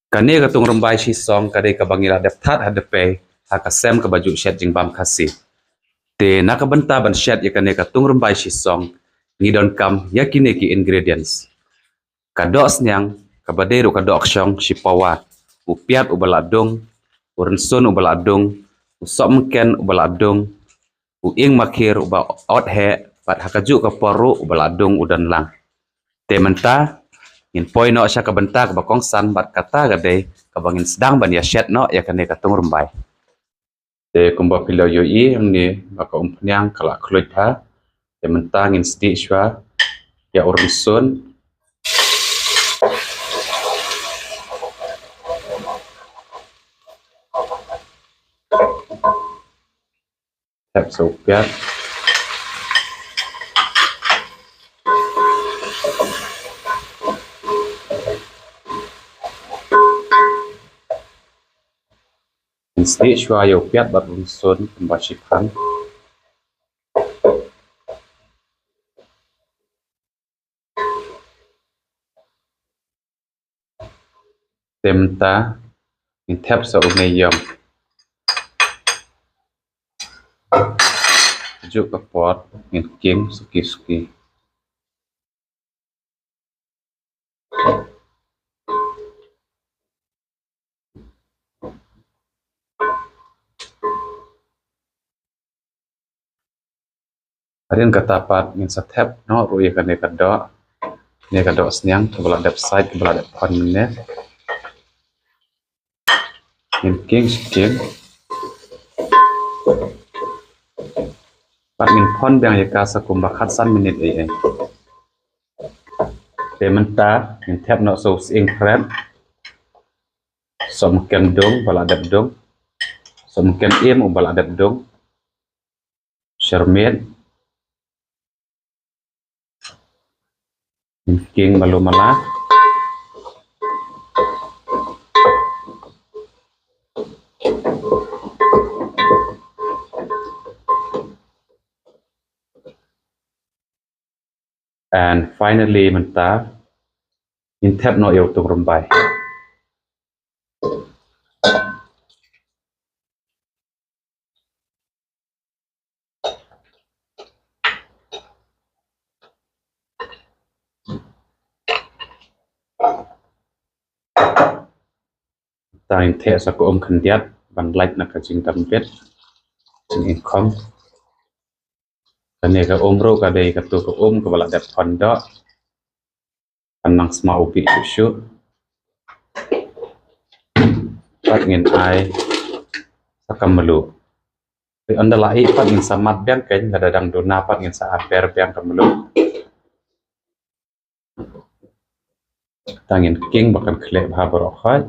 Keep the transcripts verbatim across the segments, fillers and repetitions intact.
Kane ka tungrymbai shisong ka dei kaba ngi la dep thad ha dpei ha ka sem kaba ju shet jingbam Khasi. Te na ka bynta ban shet ïa kane ka tungrymbai shisong, ngi donkam ïa kine ki ingredients. Ka doh sniang, kaba dei ruh ka doh kshong shipawa, u piat uba la dung, u rynsun uba la dung, u sohmynken uba la dung, u ing makhir uba ot heh, bad ha kajuh ka por ruh uba la dung u don lang. Te mynta ngin poi noh sha ka bynta kaba kongsan bad kata ka dei kaba ngin sdang ban ïa shet noh ïa kane ka tungrymbai. Te kumba phi la ïohi hangne ba ka umphniang ka la khluit bha. Te mynta ngin sdieh shuwa ïa u rynsun. Thep sa u piat. Ngin sdieh shuwa ïa u piat bad u rynsun kumba shiphan. Te mynta ngin thep sa u mei ïong. Kajuh ka por ngin king suki suki. Hadien kata pat ngin sa thep noh ruh ïa kane ka doh, kane ka doh sniang kaba la dep sait, kaba la dep phon mynne. Ngin king shi king. Pat ngin phon biang ïa ka sa kumba khatsan minit ei ei. Te mynta ngin thep noh sa u sying phret. Sohmynken dung ba la dep dung. Sohmynken im uba la dep dung. Sher miet. King malu mala. And finally mynta ngin thep noh ïa u tungrymbai. Tang thep sa ka um khyndiat ban lait na ka jingdam bit jingkhong. Kane ka um ruh ka dei katu ka um kaba la dep phon doh. Kan nang sma u bih shuh shuh. Pat ngin ai sa ka mluh. Te ynda la ih pat ngin sa mad biang kein, lada dang duna pat ngin sa ai ber biang ka mluh. Tang ngin king ba kan khleh bha baroh khoit.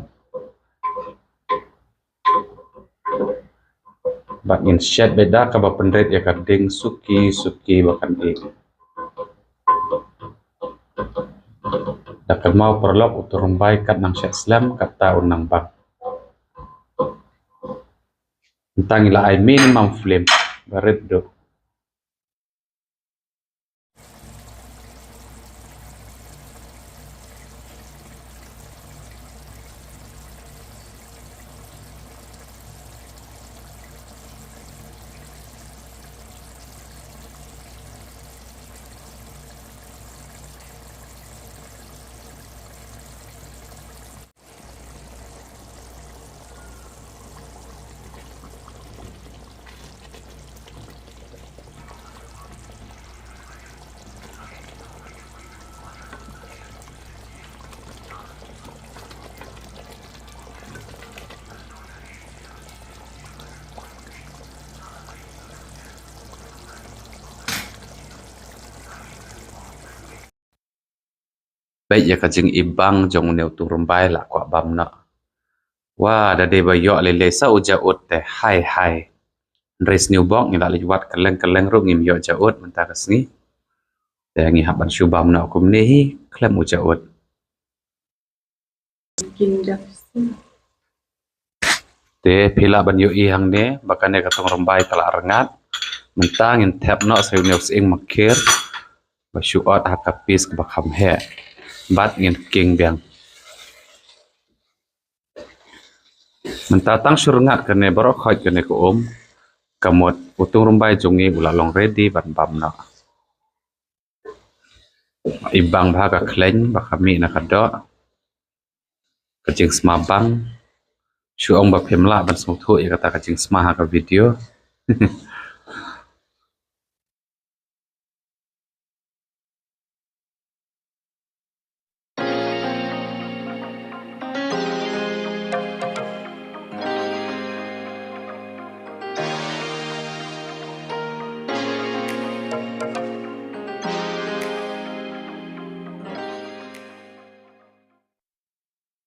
Bad ngin shet beit da kaba pynrit ïa ka ding suki suki ba kan ih. Da kynmaw paralok u tungrymbai kat nang shet slem kata u nang bang. Tang ngi la ai minimum flame ba rit duh. Bad ïa ka jingibang jong une u tungrymbai la kwah bam noh. Wa da dei ba ïoh lei lei sa u jaud te hai hai. Hynrei sniewbok ngi la leit wad kylleng kylleng ruh ngim ïoh jaud mynta ka sngi. Te ngi hap ban shu bam noh kumne hi khlem u jaud. Te phi lah ban ïohi hangne ba kane ka tungrymbai ka la rngat. Mynta ngin thep noh sa une u sying makhir ba shu ot ha ka pis kaba kham heh. Bad ngin king biang. Mynta tang shu rngat kane baroh khoit kane ka um. Ka mut u tungrymbai jong ngi u la long ready ban bam noh. I bang bha ka khleiñ ba ka mih na ka doh. Ka jingsma bang. Shu ong ba phim lah ban sngewthuh ïa kata ka jingsma ha ka video.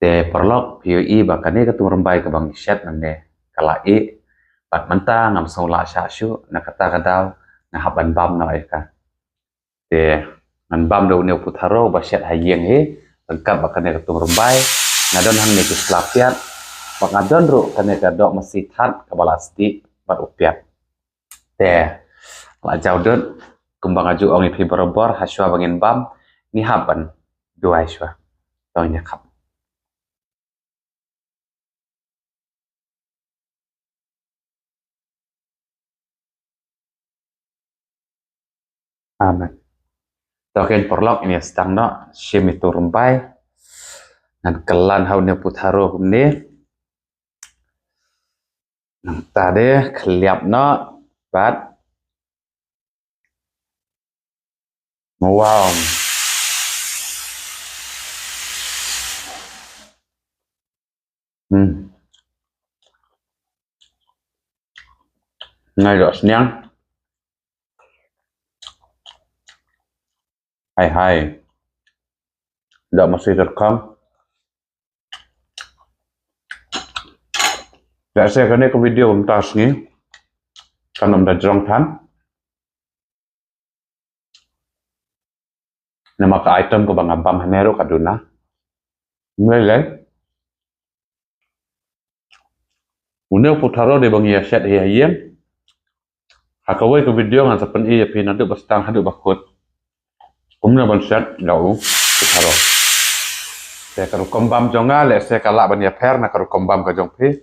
Te paralok, phi ïohi ba kane ka tungrymbai kaba ngi shet nangne ka la ih. Bad mynta ngam sngew lah shah shuh, na kata ka daw nga hap ban bam noh ïa ka. Te ngan bam da une u putharo ba shet ha ïing hi ryngkat bad kane ka tungrymbai. Nga don hangne ki sla piat bad nga don ruh kane ka doh masi that kaba la stieh bad u piat. Te la jaw dud, kumba nga ju ong ïa phi barabor, ha shuwa ba ngin bam ngi hap ban duwai shuwa. To ngin ïa khap. Amen. To keiñ paralok, ngin ïa sdang noh shim i tungrymbai. Ngan kyllan ha une u putharo kumne. Nangta de khylliap noh bad Wow. Hmm. Nga ïoh sniang. Hai hai. Dak masih terkam. Dak saya kane ka video mynta sngi. Kan ym da jrong than. Namar ka item kaba nga bam hangne ruh ka duna. Mlei lei. Une u putharo dei ba ngi ïa shet hi ha ïing. Ha kawei ka video ngan sa pyni ïa phi naduh ba sdang haduh ba kut kumno ban shet da u putharo. Te ka rukom bam jong nga lehse ka lah ban ïapher na ka rukom bam ka jong phi.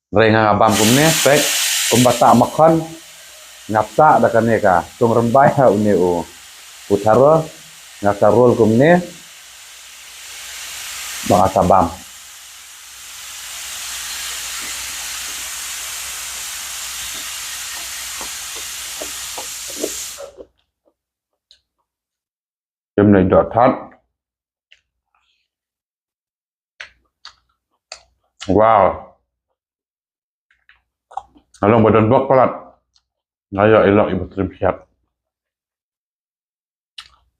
Hynrei nga nga bam kumne, peit, kumba tah makhon, nga tah da kane ka tungrymbai ha une u putharo, nga sa roll kumne, ba nga sa bam. Jemlei doh thad. Wow. Nga long ba don bok palat. Nga ïoh i lok iba triem siat.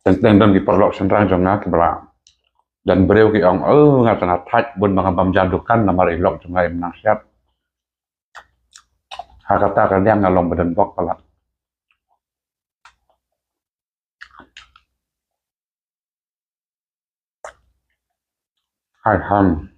Teng teng don ki paralok shynrang jong nga kiba la don briew ki ong, oh, nga tang thait bun ba nga bam ja dukan namar i lok jong nga im nang siat. Ha kata ka liang nga long ba don bok palat. Hai han.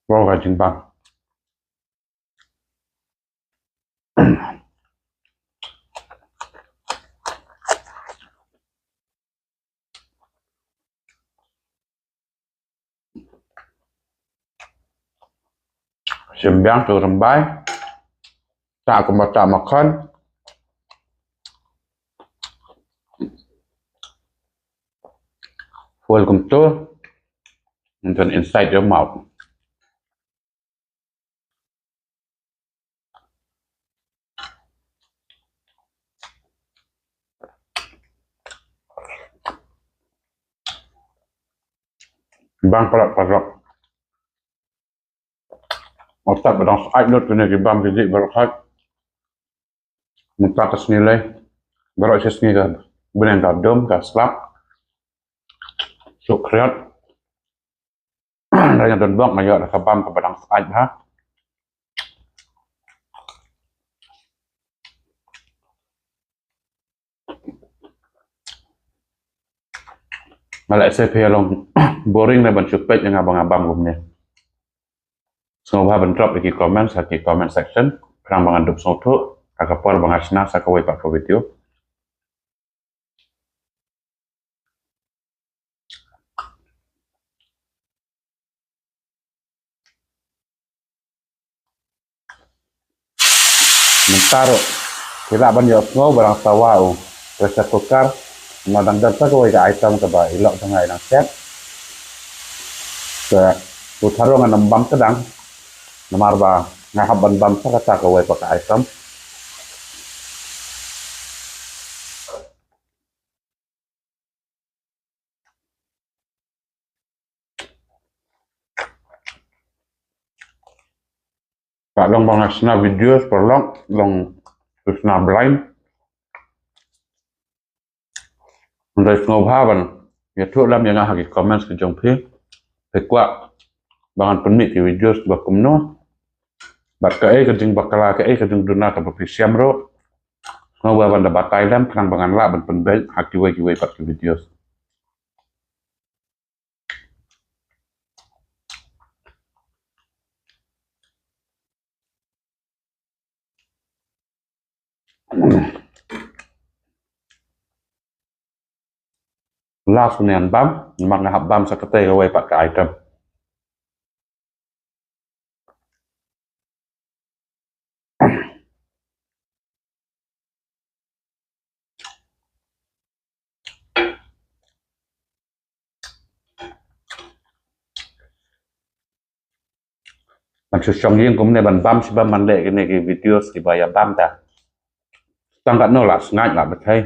Wow, ka jingbam. Shim biang tu rymbai. Tah kumba tah makhon. Full kumtu. And then inside your mouth. Bam palat palat. Uta ba dang sait lut kine ki bam ki dih baroh sait. Mynta ka sngi lei. Baroh shi sngi ka bneng ka dum ka slap. Suk khriat. Nga don bok nga ïoh da ka bam kaba dang sait bha. Nga leh se phi long boring ne ban shu peit ïa nga ba nga bam kumne. Sngewbha ban drop ïa ki comment ha ki comment section. Khnang ba ngan dup sngewthuh ha ka por ba nga shna sa kawei pat ka video. Mynta ruh ki lah ban ïohsngew ba dang tawa u pressure cooker. Namar dang don sa kawei ka item kaba i lok jong nga i dang set. Te u tharu ngan ym bam kdang, namar ba nga hap ban bam sa kata kawei pat ka item. Ka long ba nga shna video paralok, long shna blind. Hynrei sngewbha ban ïathuh lem ïa nga ha ki comments ki jong phi. Phi kwah ba ngan pynmih ki videos ba kumno, bad kaei ka jingbakla, kaei ka jingduna kaba phi shem ruh. Sngewbha ban da batai lem khnang ba ngan lah ban pynbeit ha kiwei kiwei pat ki videos. Last ne ngan bam, namar nga hap bam sa katei kawei pat ka item. Ban shu shong ïing kumne ban bam shi bam ban leh kine ki videos kiba ïa bam ta. Tang katno la sngaid la bthei.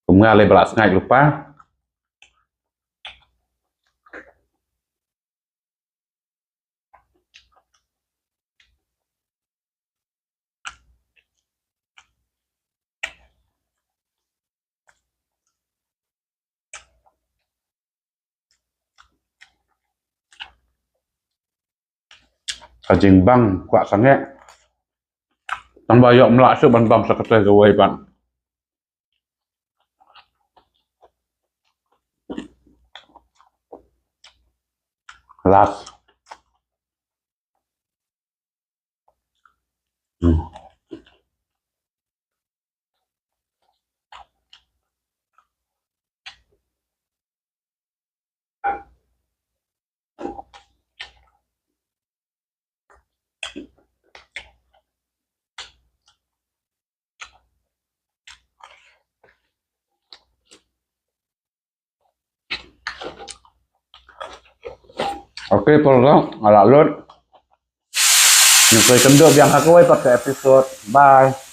Kum nga lei ba la sngaid lypa. Ka jingbang kwah sangeh. Tang ba ïoh mlak shuh ban bam sa katei kawei pat. Last. Hmm. Okay, paralok, nga la lut. Ngin sa ïakynduh biang ha kawei pat ka episode. Bye.